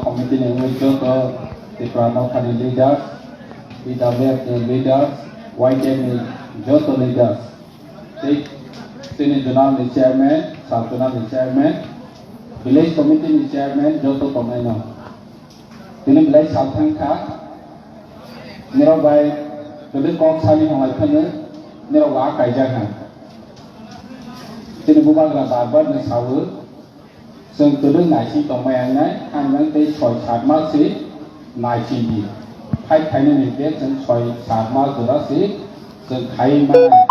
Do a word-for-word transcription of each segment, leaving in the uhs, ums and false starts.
Committee ni wngwi joto Tipra Mothani leaders, P W F ni leaders, Y T F ni joto leaders, tei chini zonal ni chairman, sub zonal ni chairman, village committee ni chairman joto tongnaino. Tini belai salthang kha, nirok bai kwdwi kok sani hwnlai phano nirok bo a kaijak ha. Chini bubagra bar bar no sawo, chwng kwdwi naising tongmaya wngnai, ang nang tei soi sat mas se naising di. Phai phainani hinkhe chwng soi sat mas jora se chwng khaiwi mannai.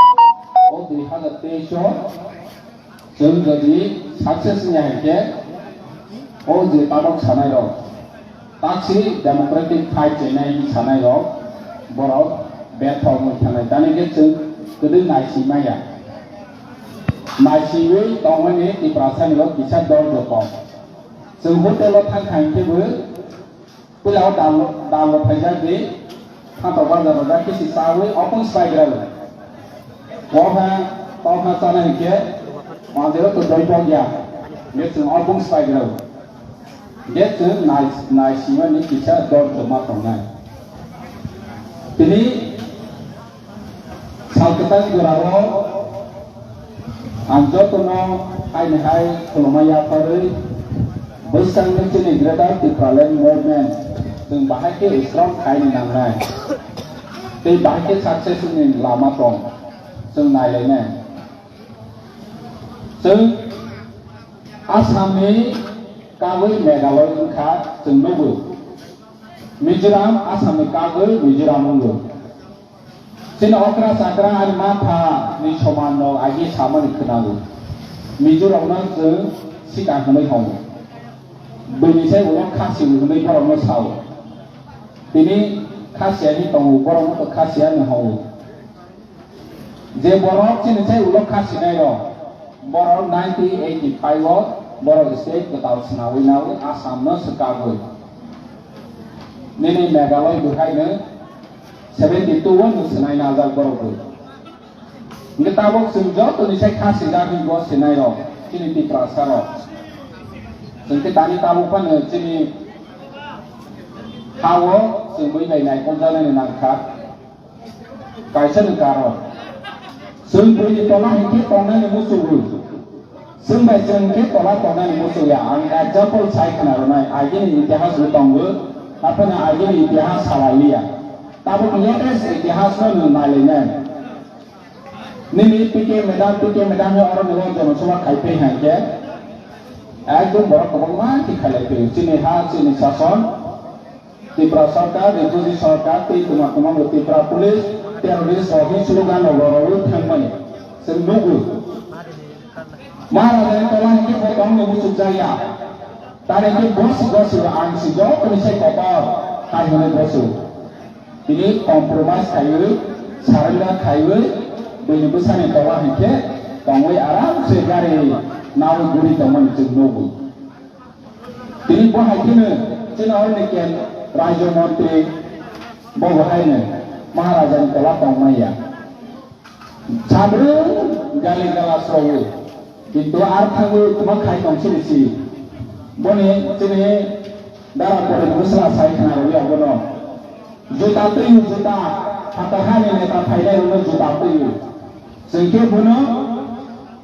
O dui hazar teis o chwng jodi success wngya hinkhe, o je tabok sanai rok, taksi democratic fight chenai sanai rok, borok bethok wngwi thanai. Tani khe chwng kwdwi naising maya. Naisingwi tongmani Tiprasani rok kisa dol rokong. Chwng hotel o thang thang khe bo puila o dal, dal rok phaijak di, thanto bazar rok jak khe si chawi opung swbai gra rw. Kokha, kokha chana hinkhe, mandir o to doi pok ya, hinkhe chwng opung swbai gra rw. Hinkhe chwng nai, nai simani kisa dol chwngma tongnai. Tini Salkwthang jorao ang jotono haini hai khulumma yapharwi bwskangni chini Greater Tipraland Movement chwng bahai khe strong khaini nangnai tei bahai khe success ni lama tong chwng nailainai. Chwng Assamni kagwi Meghalaya wngkha chwng nugo. Mizoram Assamni kagwi Mizoram wngo. Chini okra chakra ani ma pha ni soman no agi samani khwnago. Mizo rok no chwng sikang hwnwi hwngo. Bini sai ulo khasi hwnwi borok no sao. Tini khasi ani tongo, borok no to khasi ani hwngo. Je borok chini sai ulo khasi nai rok. Borok nineteen eighty-five o borok state kwtal swnawi nawi Assam no swkagwi. Nini Meghalaya bwkhai no seventy two o no swnai najak borok bo. Hingke tabok chwng joto ni sai kha swijak ni bo swnai rok chini Tiprasa rok. Hingke tani tabok phano chini ha o chwng bai nai kok janani nangkha. Kaisa ni karon. Chwng buini tola hinkhe tongnani muchungo. Chwng bai chwng khe tola tongnani muchungya. Ang example sai khna rwnai. Agini itihas bo tongo. Aphano agini itihas salai liya. Tabuk latest itihas no nwng nai lainai. Nini P K madam, P K madam ni oro nwng jonosabha khai phai hai khe. Ekdom borok kwbangma khe khailai phai. Chini ha, chini sason. Tripura Sarkar, Refugee Sarkar tei kwma kwma bo Tripura Police terrorist rok ni slogan rok rwrwi thangmani chwng nugo. Maharajani tola hinkhe bo tongno muchukjakya. Tari hinkhe bosi bosi ang si joto ni sai kotor hai hwnwi bosi. Tini compromise khaiwi, surrender khaiwi, buini bwsani tola hinkhe tongwi aram se gari nawi guri tongmani chwng nugo. Tini bo hai kheno chini oroni ken Rajya Montri bo bo haino Maharajani tola tongmaya. Sabrwng gali gala srogo. Kintu ar thangwi kwma khai tong sini si. Boni chini dara pore bwsla sai khna rwya bono. Juta twiwi juta, phatar hani neta phainai rokno juta twiwi. Chwng khe bono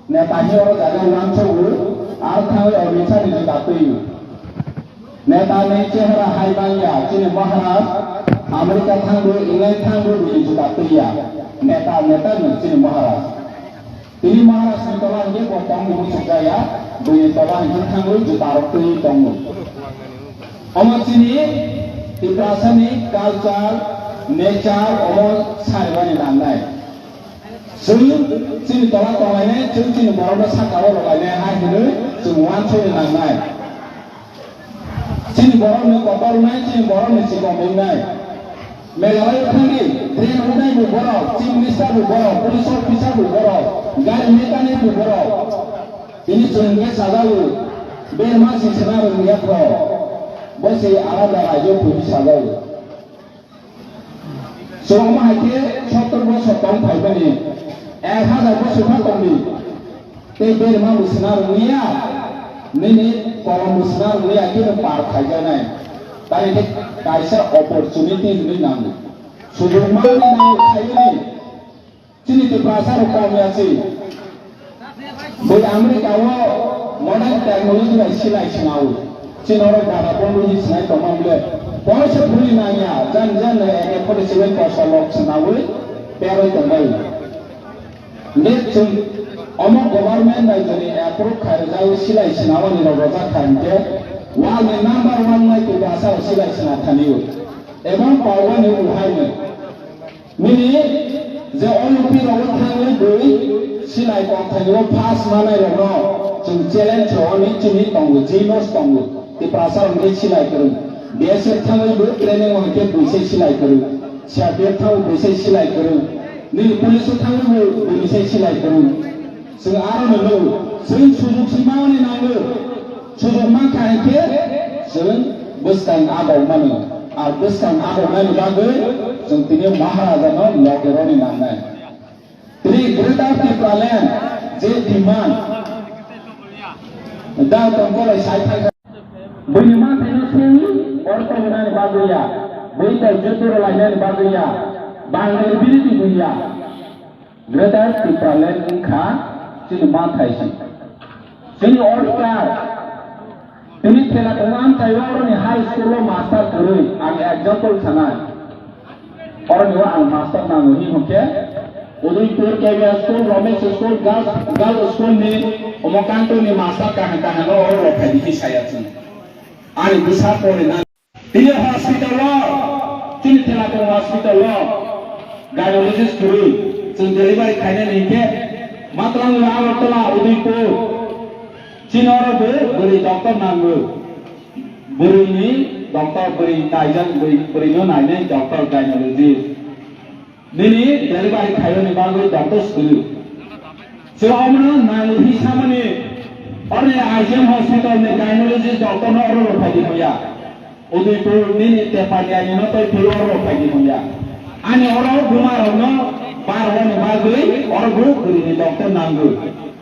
neta hinwi oro jaga uansukgo, aro thangwi Amit Shah ni juta twiwi. Neta ni chehra hai manya, chini Maharaj, America thangwi, England thangwi bini juta twiya. Neta, neta no chini Maharaj. Tini Maharaj ni tola hinkhe bo tongwi muchukjaya, buini tola hinkhe thangwi juta rok twiwi tongo. Omo chini Tiprasa ni culture, nature, omo sarimani nangnai. Chwng chini tola tonglainai, chwng chini borokno saka o rwlainai hai hwnwi chwng uansukni nangnai. Chini borokno kotor wngnai, chini borokno chikon wngnai. Meghalaya thangwi train wngnai bo borok, chief minister bo borok, police officer bo borok, gari mechanic bo borok. Tini chwng khe sajago, berma si sena rwngya kho, bo se alada rajyo thwi sajago. Chwng omo hai khe sottor bosor tong phaimani, ek hazar bosor pha tongdi, tei berma bo sena rwngya. Nini kolom bwswna rwya khe no par khaijaknai. Tari khe kaisa opportunity hinwi nango. Sujukma hinwi nango khaiyani. Chini Tiprasa rok kom ya si. Bui America o modern technology bai silai swnao. Chini oro dara bondhu hi swnai tongma bwle. Poisa phuri nangya, jan jan no M A forty seven poisa lok swnawi peroi tongbai. Hingke chwng omo government bai jodi approve khairokjagwi silai swnamani rok rojak kha hingke, wal ni number one nai Tiprasa rok silai swnam thani o. Ebong paubani uhaini. Nini je O U P rogo thangwi bui silai kok thani o pass manai rokno chwng challenge rwani chini tongo, jinos tongo. Tiprasa rok hingke silai kwrwng. B S F thangwi bui training o hingke bui se silai kwrwng. C R P F thangwi bui se silai kwrwng. Nini police o thangwi bo bini se silai kwrwng. Chwng aro no nugo. Chwng sujuk si mani nango. Sujuk mankha hinkhe chwng bwskang abok mano. Ar bwskang abok nani bagwi chwng tini Maharaja no loge roni nangnai. Tini Greater Tipraland je demand. Da tongkolai sai thangkha. Buini manthaino seng ortho hwnani bagwi ya, bui tei jotoro lainani bagwi ya, Bangladesh biridi buya. Greater Tipraland wngkha chini manthai se. Chini ortho tini thela tongo amchai oroni high school o master kwrwi ang example sanai. Oroni o ang master nango hinwi hwnkhe Udaipur K B R school, Ramesh school, girls, girls school ni omo country ni master kaham kaham no oro rok phaidi khe saya chwng. Ani bwsa pori na tini hospital o, chini Thelapung hospital o gynecologist kwrwi chwng delivery khainani hinkhe matwrangwi Agartala, Udaipur, chini oro bwrwi doctor nango. Bwrwini doctor bwrwi naijak bwrwi, bwrwino nainai doctor gynecologist. Nini delivery khaiyoni bagwi doctor swrwi. Chwla omono nango hi samani orni I G M hospital ni gynecologist doctor no oro rw phaidi hoya. Udaipur nini Tepani ani no tei phuru oro rw phaidi hoya. Ani oro buma rok no bar wani bagwi oro bo bwrwini doctor nango.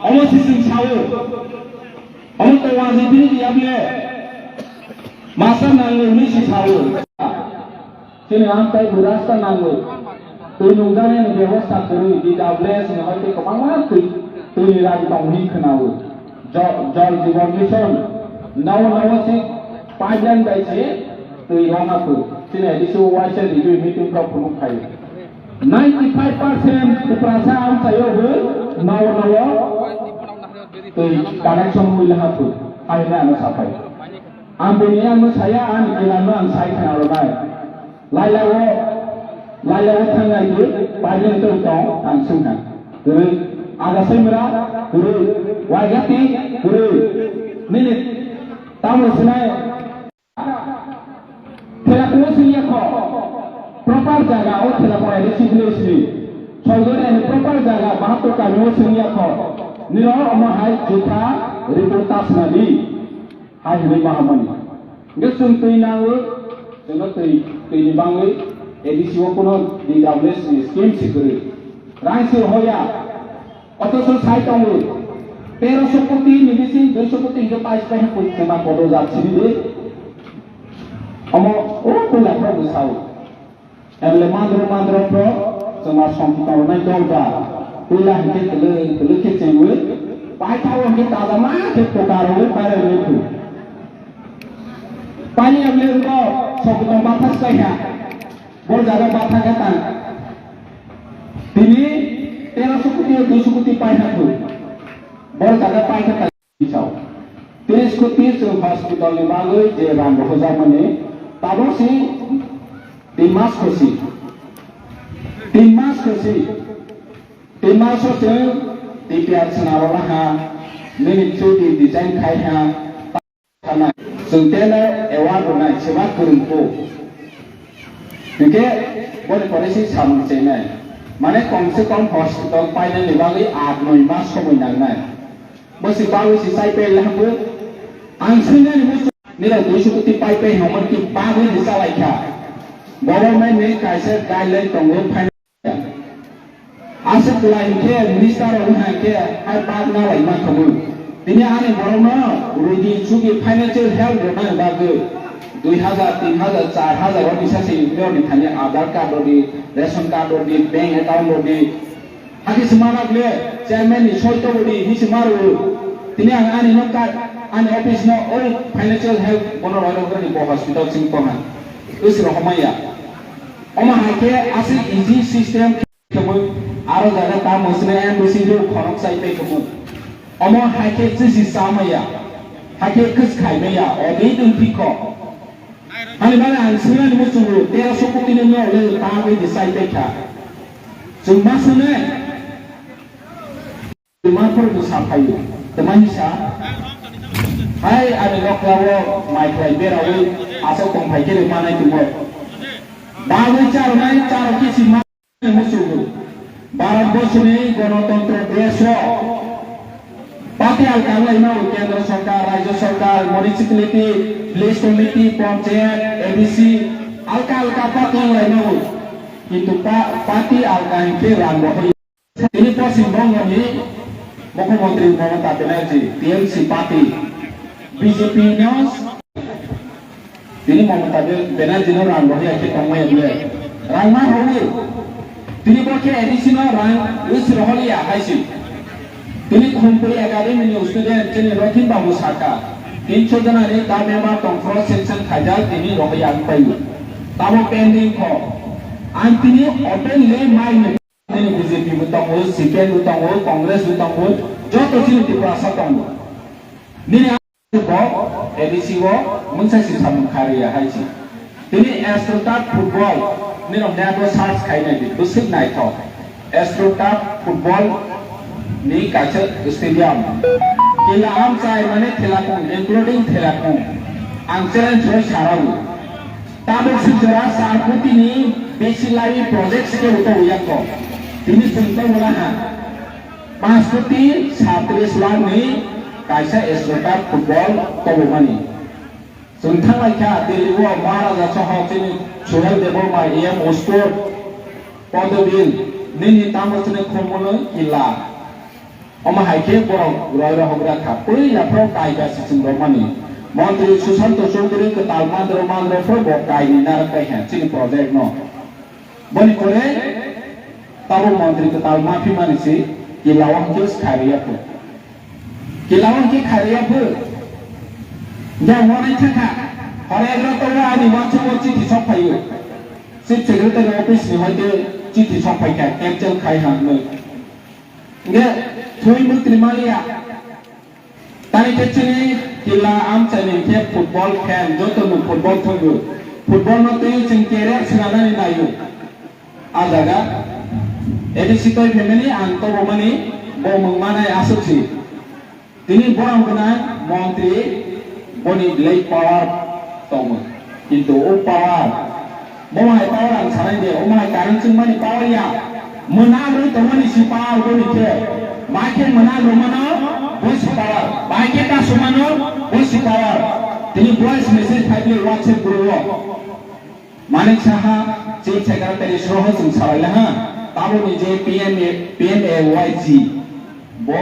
Omo si chwng sawo. Omo to wajibini yable. Masa nango ni si sawo. Chini amtai bo rasta nangwi. Twi nungjaknani bebosta kwrwi, D W S ni hoi tei kwbangma twi, twini rang tong hwnwi khwnawi. Jo-, Jal Jeevan Mission, nogo nogo si pipeline bai se twi rwna phu. Chini A D C o waisa rijui meeting rok phunuk phaio. Ninety five percent Tiprasa amchaio bo nogo nogo twi connection wngwi laha phu. Hai hwnwi ano saphai. Ang bini ano saya, ani kinarno ang sai khna rwnai. Lailao, lailao thangnai di, pailen tong tong, ang swngkha. Kwrwi, aga swimra, kwrwi, waigati, kwrwi. Nini, tamo sinai. Thela kuno singya kho. Proper jaga o thela kuno discipline sini. Solgori ani proper jaga, bahato kami o singya kho. Nino omo hai jutha, report tasna di. Hai hwnwi ma hamani. Hwnkhe chwng twi nango, chwngno twi, twini bangwi A D C o kuno D W S ni scheme si kwrwi. Rang si hoya, otoso sai tongo. Teroso koti ni bising duiso koti hwnkhe pais pai hapui chwngma kodo jat sini di. Omo o puila phobwi sao. Emle mandro mandro pro, chwngma songkitong rwnai dol ba. Puila hinkhe twlwi twlwi khe chengwi, paithao hinkhe tajama khe kwkarwi pairwi phu. Paini emle rwgo songkitong batha swkaiha, bol jaga batha khe tang. Tini tero sukuti, dui sukuti paikha phu. Bol jaga paikha tang. Bisao. Tris koti chwng hospital ni bagwi je rang rohorjakmani, tabuk si tin mas khosi. Tin mas khosi. Tin mas o chwng T P R chwng aro laha, nini chuti design khai ha, chwng teno award rwnai, chwma kwrwng kho. Hinkhe boni pore si samung chenai. Mane kom se kom hospital painani bagwi aat noi mas somoi nangnai. Bo si bagwi si chai pai le hambo. Ang swinani muchung nirok duiso koti pai pai hwnwi ki bagwi ni chalai kha. Government ni kaisa guideline tongo, final. Aswk kwlai hinkhe minister rok wngkha hinkhe hai bak nalai mankha bo. Tini ani borokno rudi chubi financial help rwnani bagwi dui hazar, tin hazar, char hazar o bisa se unit ni thani Aadhaar card rodi, ration card rodi, bank account rodi. Hakhe se manakle chairman ni soi to rodi, hisi maru. Tini ang ani no card, ani office no o financial help bono roi rok rodi bo hospital sing tonga. Usro homaya. Omo hai khe aswk easy system. Khemui, aro jaga tamo sini M D C rok khorok sai pe khemui. Omo hai khe chisi samaya, hai khe khis khaimaya, o di dun thikho. Hani mane ang sinani muchungo, tera sokoti ni no le ta be di sai pe kha. Chuma sene, chuma por bu sa phayu, tama hisa. Hai ani nokla o mai khlai bera wi, asok tong phai khe manai tumo. Bagwi charo nai, charo kisi ma. Musugo. Bharat borso ni Ganatantro desh o party alka wnglaima o, Kendra Sarkar, Rajya Sarkar, Municipality, Village Committee, Panchayat, A D C, alka alka party wnglaima o. Kintu pa-, party alka hinkhe rang rohor. Tini Poschim Bongo ni Mukhyamantri Mamata Banerjee, T M C party, B J P no Tini Mamata Banerjee no rang rohya khe tongmaya bole. Rang ma rohwi. Tini bo khe A D C no rang wis rohliya hai si. Tini Khumpui Academy ni student chini Rothin Babu saka. Tinso jona ni ta member tong cross section khaijak tini rohya ang payu. Tamo pending kho. Ang tini openly mai ni. Nini B J P bo tongo, C P M bo tongo, Congress bo tongo, joto chini Tiprasa tongo. Nini Bo A D C o mungsa si samung kharya hai si. Tini AstroTurf football, nini net o search khai nai di, bwswk naithok. AstroTurf football ni kaisa stadium. Kila amchai mane Thelakung, including Thelakung. Ang challenge roi sarao. Tabuk swijora char koti ni besi lai project se uto uyako. Tini chwng tongmani ha. Panch koti satris lakh ni kaisa AstroTurf football tobomani. Chwng thanglai kha Delhi o Maharaja soho chini Suhel Debbarma A M Sport Podobil nini tamo chini khumuni kila. Omo hai khe borok roi rohok rwkha, puila phoro kaika sichwng romani. Montri Sushanta Chowdhury kwtal mandro mandro phoro bo kaini narwk pai kha chini project no. Boni pore tabuk montri kwtal maphimani si kila o hwnkhe khairiyaphu. Kila o hwnkhe khairiyaphu. Jang wanai thangkha. Hore rok ani wansukgo chithi sok phaio. Chief Secretary office ni hoite chithi sok phaikha, cancel khai ha hwnwi. Nge thwi mukri maliya. Tani khe chini kila amchaini khe football fan, joto no football thangwi. Football no twi chwng career swnamnani naio. A jaga A D C toi phaimani ang tobomani bo mung manai aswk si. Tini borok gwnang montri boni belai power tongo. Kintu o power, bo hai power ang sanai de, o hai current chwngmani power ya. Mwnang rwi tongmani si power boni khe. Ma khe mwnang rwmano bo si power. Bai khe kasumano bo si power. Tini voice message phai WhatsApp group o. Manik Saha, Chief Secretary soho chwng salai laha, taboni je P M A, P M A Y G, bo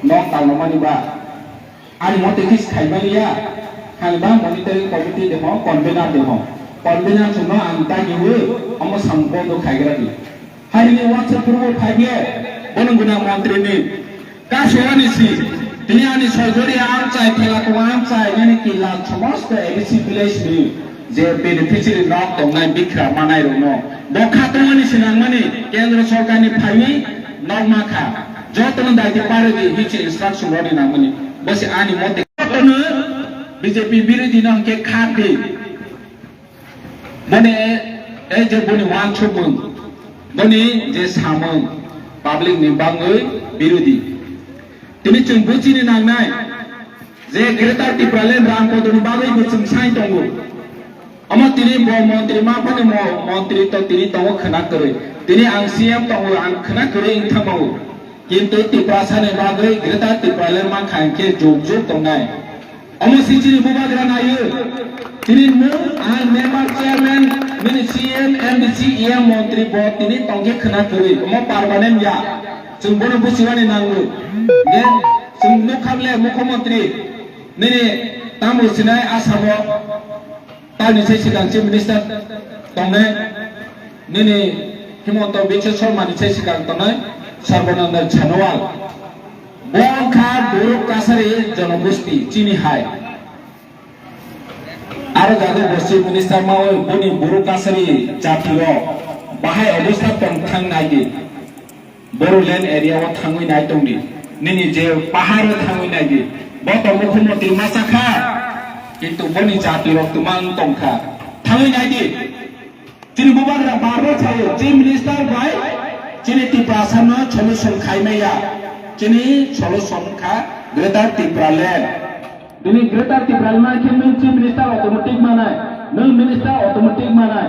nok talnamani ba, ani mote kis khaimani ya, hangba monitoring committee deho, convener deho, convener chwngno ang tagi wi, omo samung bondo khaigra di. Haini WhatsApp group o phai biya, bono guna montri ni, Kaso ani si, tini ani Soijoria amchai, Thelakuwa amchai, nini kila somosto A D C village ni je beneficiary nok tongnai bikra manai rokno. Bo khatungmani sinangmani Kendra Sorkar ni phaiwi nok makha. Jotono daiti parwi di hichi instruction rodi nangmani. Bo si ani mote. Jotono B J P birodhi no hwnkhe khat di. Boni e, e je boni wansukmung, boni je samung, public ni bagwi birodhi. Tini chwng buchini nangnai je Greater Tipraland rang kodoni bagwi bo chwng sai tongo. Omo tini bo montri ma phano mo-, montri to tini tongo khwna kwrwi. Tini ang C M tongo, ang khwna kwrwi wng thangmao. Kintu Tiprasa ni bagwi Greater Tipraland mankha hinkhe juk juk tongnai. Omo si chini bubagra naio. Chini nwng ang member chairman, nini C M, M D C, E M montri bo tini tongkhe khwna kwrwi. Omo permanent ya. Chwng bono buchimani nango. Je Chwng nukha le mukhyamantri nini tamo sinai Asamo tani se sikang chief minister tongnai nini Himanta Biswa Sarma ni se sikang tongnai Sarbananda Sonowal. Bo wngkha Borok Kachari jonogosti chini hai. Aro jaga bo chief minister mawi boni Borok Kachari jati rok bahai obostha tong thang nai di. Bodoland area o thangwi nai tongdi. Nini je pahar o thangwi nai di. Bo to mukhyamantri masa kha. Kintu boni jati rok twmang tong kha. Thangwi nai di. Chini bubagra barbo sayo, chief minister bai chini Tiprasa no solution khai maya. Chini solution kha Greater Tipraland. Bini Greater Tipraland ma khe nwng chief minister automatic manai, nwng minister automatic manai.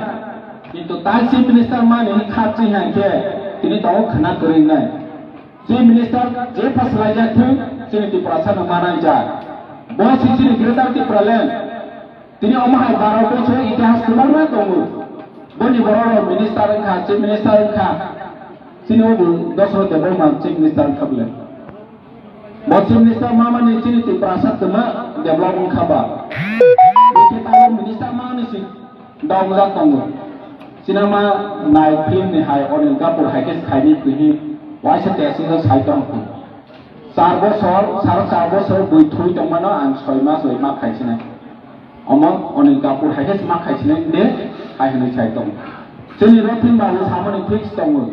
Kintu tai chief minister mani kha chi hai khe tini tongo khna kwrwi nai. Chief minister je paslaijak thung, chini Tiprasa no manai jak. Bo si chini Greater Tipraland. Tini omo hai baro bosor itihas kwbangma tongo. Boni borok rok minister wngkha, chief minister wngkha. Chini o bo Dasarath Debbarma chief minister wngkha bole. Bo chief minister mamani chini Tiprasa twma develop wngkha ba. Bokhe tabok minister mamani si dongja tongo. Sinama nai film ni hai Anil Kapoor hai khe saini kwhi waisa testing sai tong. Char bosor, saro char bosor bui thui tongmano ang soi mas bai ma khaisinai. Omo Anil Kapoor hai khe ma khaisinai de hai hwnwi sai tong. Chini Rothin babu samani fix tongo.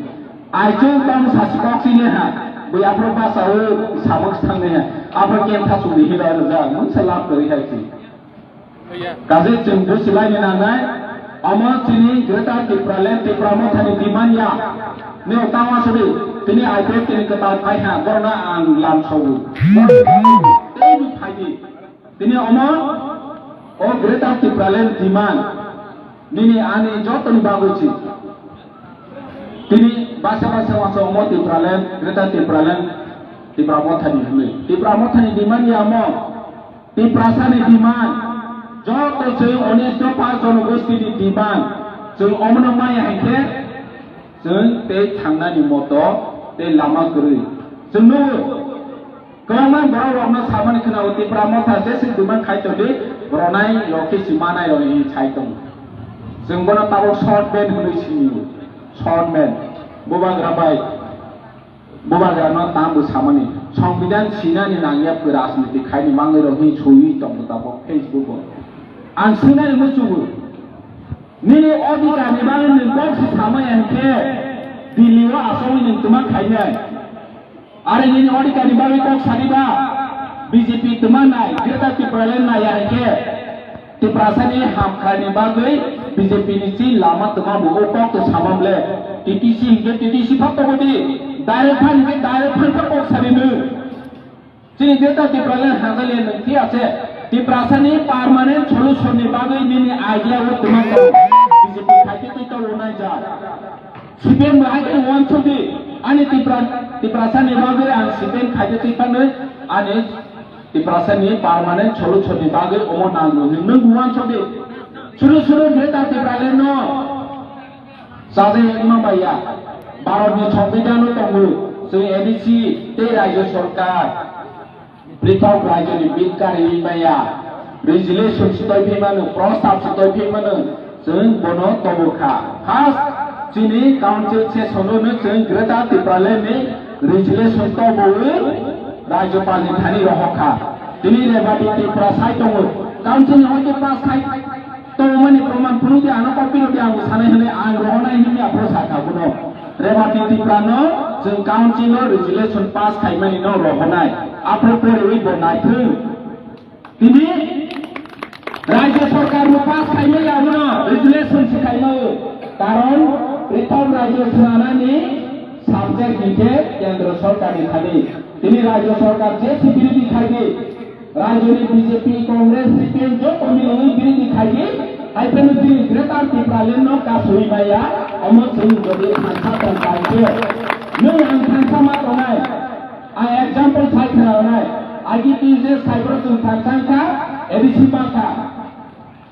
Aichung tong sasi kok sini ha, bui aphro basa o samok sangnai ha, aphro kem tha suni hira rwjak, mungsa lab kwrwi hai si. Kaje chwng busilaini nangnai, omo chini Greater Tipraland Tipra Mothani demand ya. Neo tangma sodi, tini I P F T ni kwtal phai ha, borokno ang lam sogo. Tei bo phaidi. Tini omo, o Greater Tipraland demand. Nini ani jotoni bagwi si. Tini basa basa wansuk omo Tipraland, Greater Tipraland, Tipra Mothani hwnwi. Tipra Mothani demand ya omo. Tiprasani demand, joto chwng onek dopha jonogostini demand, chwng omono maya hai khe chwng tei thangnani moto tei lama kwrwi. Chwng nugo, kwbangma borok rokno samani khwnao Tipra Motha jeswk demand khai tongdi, ronai rok khe si manai rok hinwi sai tongo. Chwng bono tabuk short band hwnwi sinio, short band. Bubagra bai. Bubagrano tamo samani, Songbidan sinani nangya phi rajniti khaini mangwi rok hin sui tongbo tabok Facebook o. Ang sinani muchungo. Nini odhikar ni bagwi nwng kok si samai ang khe Delhi o asogwi nwng twma khainai. Are nini odhikar ni bagwi kok sadi ba B J P twma nai, Greater Tipraland nai ang khe. Tiprasani hamkharni bagwi B J P ni si lama twma bo o kok to samam le. T T C hinkhe T T C pha tongodi, direct phan hinkhe direct phan kha kok sari nw. Chini Greater Tipraland hangkali nw thi ase. Tiprasani permanent solution ni bagwi nini idea o twma tong. B J P khaikhe twi tong unai ja. C P M bo hai khe uansukdi, ani Tipra, Tiprasani bagwi ang C P M khaikhe twi phano, ani Tiprasani permanent solution ni bagwi omo nang nung nung uansukdi. Suru suru Greater Tipraland no sajai wngma baiya. Bharat ni Songbidan o tongo, chwng A D C tei Rajya Sarkar. Prithok rajyoni bill kariwi maya, resolution sitoi phimano, prostab sitoi phimano, chwng bono tobokha. First, chini council session-o no chwng Greater Tipraland ni resolution tobowi Rajyapal ni thani rohorkha. Tini Rebati Tripura sai tongo, council ni hoite pass khai. Tongmani proman phunukdi, ano copy rwdi, ang sanai hwnwi ang rohornai hwnwi aphuru sakha bono. Rebati Tripura no chwng council o resolution pass khaimani no rohornai. Aphuru poriwi bo naithung. Tini Rajya Sarkar no pass khaimaya abono resolution se khaimao. Karon prithok rajyo swnanani subject hinkhe Kendra Sarkar ni thani. Tini Rajya Sarkar je se birodhi khaidi, Rajyoni B J P, Congress, C P M joto milwi birodhi khaidi, hai phano chini Greater Tipraland no kasui maya, omo chwng jodi thansa tong kha khe. Nwng ang thansa ma tongnai, ang example sai khna rwnai, agi T J Saibro chwng thansa wngkha, A D C ma kha.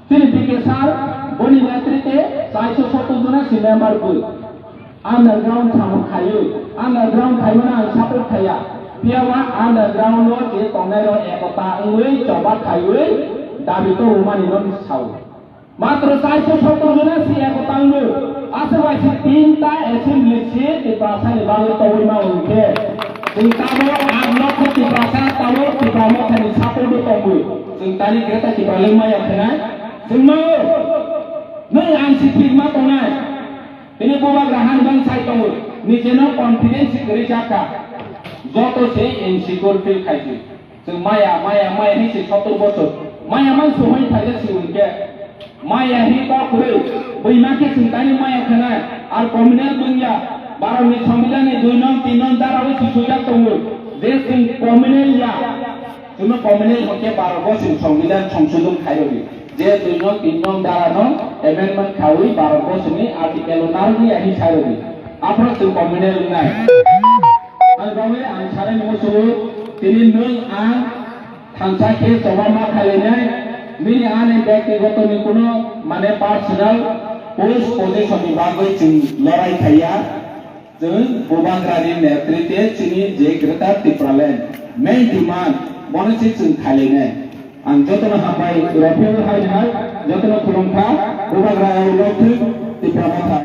Chini B K sir, boni netrite chaiso sotto jona si member bui. Underground samung khaio, underground khaimano ang support khaiya. Phiya ba underground o je tongnai rok ekota wngwi choba khaiwi dabi to rwmani no sao. Matro chairso sottor jona si ekota wngwi. Aswk bai si tinta assembly si Tiprasa ni bagwi tongwi ma hwn khe. Chwng tabuk aat lokho Tiprasa tabuk Tipra Motha ni support o tongwi. Chwng tani Greater Tipraland maya khenai. Chwng no. Nwng ang si thik ma tongnai. Tini bubagra han bang sai tongo, nijeno confidence kwrwi jakha. Joto se insecure feel khaisi. Chwng maya, maya, maya hinwi se sottor bochor. Maya man suhoi phaijak si hwnkhe. Maya hi kok kwrwi. Bwima khe chwng tani maya khwnai. Ar communal wngya. Bharatni Songbidanni dui nong, tin nong darawi si swijak tongo. Je chwng communal ya. Chwngno communal hwnkhe Bharat bosni Songbidan songsodon khairokdi. Je dui nong, tin nong dara no amendment khawi Bharat bosni article o narwkya hinwi sairokdi. Aphuru chwng communal wngnai. Ani bagwi ang sanani muchungo tini nwng ang thansa khe choba ma khailainai. Nini ani byaktigoto ni kuno mane personal post position ni bagwi chwng lorai khaiya. Chwng bubagrani netritwe chini je Greater Tipraland main demand bono se chwng khailainai. Ang jotono hambai rwpheo hai hai jotono khulumkha bubagra rok thwng Tipra Motha.